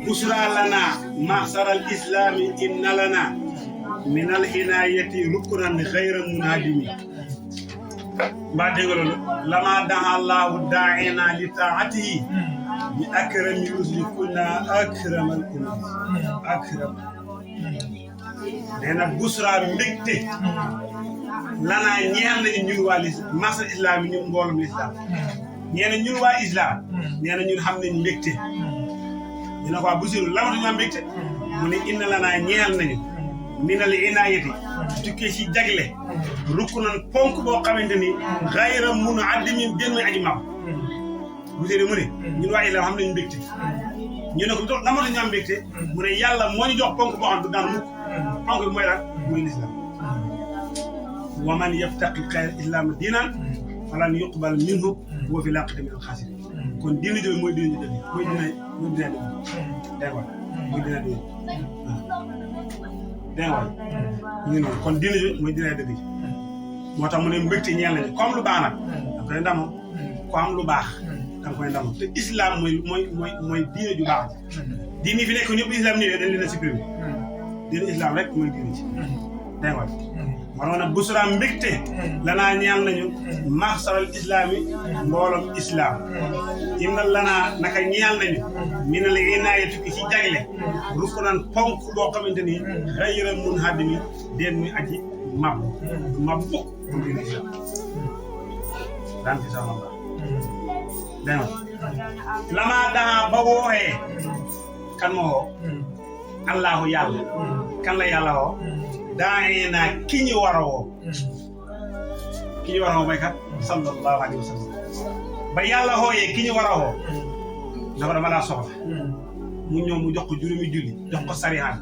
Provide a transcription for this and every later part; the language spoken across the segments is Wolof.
busra lana mahsaral islami inna lana min al inayati rukran ghayra munadimi mbaa dégg nga loolu lama daha allahu daa'ina li taatihi bi akrami rusli kunna akramal umam akram nee na busra mbégte lanaa ñeel nañu ñun waa mahsaral islam yi ñun mboolum l'islam nee na ñun waa islam nee na ñun xam nañ mbégte ñu ne ko waa Busiru lamatu ñu am mbégte mu ne inna lanaa ñeel nañu minal inaayati tukkee ci jagle rukkunan ponk boo xamante ni xayra mun addimin benn aji mam Busiru mu ne ñun waa islam xam nañu mbégte ñu ne ko lamatu ñu am mbégte mu ne yàlla moo ñu jox ponk boo xam du daan mukk ponk bi mooy lan mooy l'islam wa man yabtaqi xayra islam diinan falan yuqbal minhu wa fil aaxirati minal xaasiriin kon diine jooju mooy diine dëgg mooy diine dëgg dégg nga mooy diine dëgg dégg nga ñu ne kon diine jooju mooy diine dëgg moo tax mu ne mbégte ñeel nañu comme lu baax nag da koy ndamoo ko am lu baax da koy ndamoo te islam mooy diine ju baax diine fi nekk ñëpp islam ñëwee dañ leen a supprimer diine islam rek mooy diine ci dégg nga waroon na busra mbégte lanaa ñeel nañu mahsaral islami mbooloom islam inna lanaa naka ñeel nañu minal inaayati ci jagle rukkunan ponk boo xamante ni xayra munhadimi den muy aji mabbu bukk moom diine islam daan fi sama ba dégg nga lamaa daa ba wooxee kan ma woo allahu yàlla kan la yàlla woo daanee naa ki ñu war a woo mooy kat sallallahu alayhi wa sallam ba yàlla xooyee ki ñu war a woo dafa dama laa soxla mu ñëw mu jox ko juróomi julli jox ko sariyaat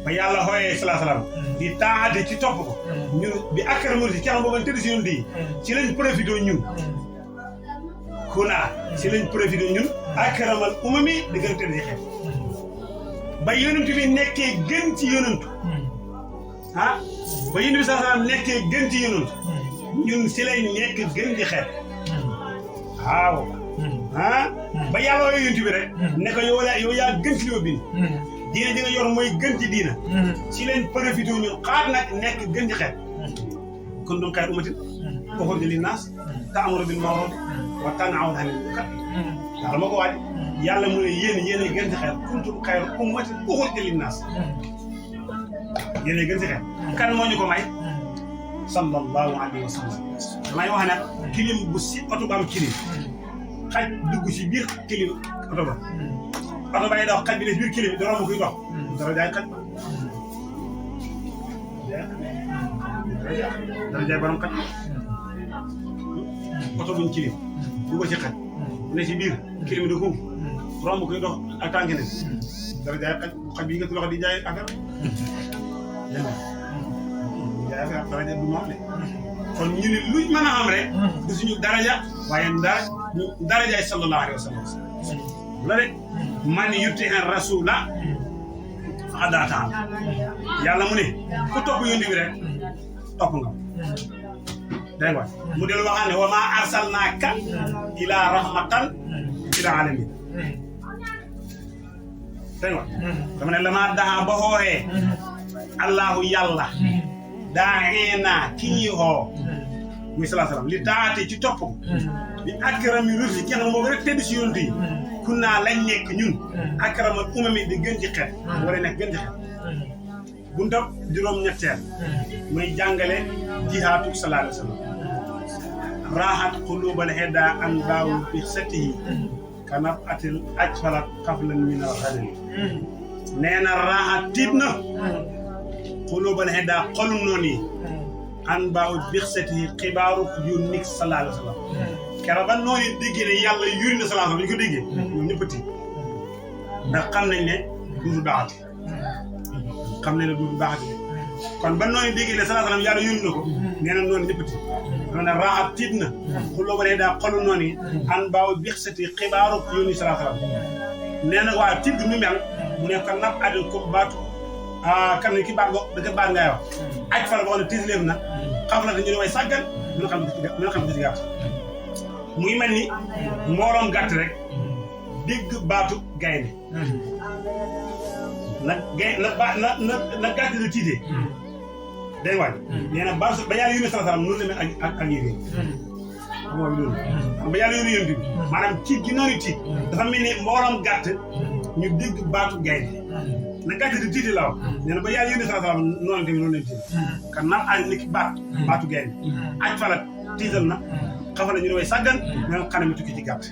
ba yàlla xooyee salaa salaam di taate ci topp ko ñun bi akramul si kenn boobu tëdd si ñun di ci lañ profité ñun kunaa ci lañ profité ñun akramal umami di gën a tëdd si xeet ba yonent bi nekkee gën ci yonent ah ba yonent bi sallallahu alayhi wasallam nekkee gën ci yonent ñun si lay nekk gën di xeet waaw ah ba yàlla wooyu yonent bi rek ne ko yow yaa gën ci li ma bind diine ji nga yor mooy gën ci diina si leen profité ñun xaar nag nekk gën di xeet kuntum xayra ummatin uxrijat linnaas ta'muru bil ma'ruf wa tanhawna 'anil munkar yàlla moo ko waaj yàlla mu ne yéen a gën ci xeet kuntum xayra ummatin uxrijat linnaas yéen a gën ci xeet kan moo ñu ko may sallallahu alayhi wa sallam damay wax nag kilim bu si oto ba am kilim xaj dugg si biir kilim oto ba oto ba yi dox xaj bi ne si biir kilim bi dara mu koy dox dara jaay xaj dara jaay borom xaj oto buñ kilim dugg si xaj ne si biir kilim di xuuf romb koy dox ak tànk ne dara jaay xaj bi nga loxo di jaay affaire daraja du moom de kon ñu ne luñ mën a am rek du suñu daraja waaye darajaay sallallahu alayhi wa sallam la rek man yuti an rasula faqad ataa yàlla mu ne ku topp yónni bi rek topp nga dégg nga mu del waxaan ne wa ma arsalnaaka ila rahmatan lil alamin dégg nga dama ne la maa daxa ba xooxee allahu yàlla daa'ina ki ñuy xoo muy salaa salaam li taate ci topp ko bi akrami rusli ki nga xam ne moo rek tedd si yonent yi kun naa lañ nekk ñun akramal umami di gën ci xeet wala nekk gën ci xeet buntab juróom-ñetteel muy jàngale jihaatu salaa alayhi wa sallam raaxat qulubal heda an baaw bi satihi kanab atil ajfalat xaflan min al xanami nee na raaxat tiit na xulóobal xeddaa xolu noonu yi an baaw bixsati xibaaru yu nig sallallahu alayhi wa sallam keroog ba noonu déggee ne yàlla yuri na sallallahu alayhi wa sallam ñu ko déggee ñoom ñëpp a tiit ndax xam nañ ne duudu baaxati kon ba noonu déggee ne sallallahu alayhi wa sallam yàlla yuri na ko nee na noonu ñëpp a tiit dama ne raaxat tiit na xulóobal xeddaa xolu noonu yi an baaw bixsati xibaaru yu nig sallallahu alayhi wa sallam nee na waa tiit gi nu mel mu ne ko nab adil ko baatu kan ne ki baat boo da baat ngay wax aj fala boo xam ne tiis na xam na dañu ne way sàggan mën a xam gis gàtt muy mel ni mbooloom gàtt rek dégg baatu gaynde na gàtt di tiitee day waaj nee na ba yàlla yónnee salaam noonu la mel ak yéen mooy loolu ba yàlla yónnee yónni bi maanaam tiit gi noonu tiit dafa mel ni mbooram gàtt ñu dégg baatu gaynde na gàtt di tiite la wax nee na ba yàlla yónnee salaam noonu tamit noonu lañ tiit kan naan aaj ni ki baatu gaynde aj fala tiital na xafa na ñu ne way sàggan ñoo xam ne mi tukki ci gàtt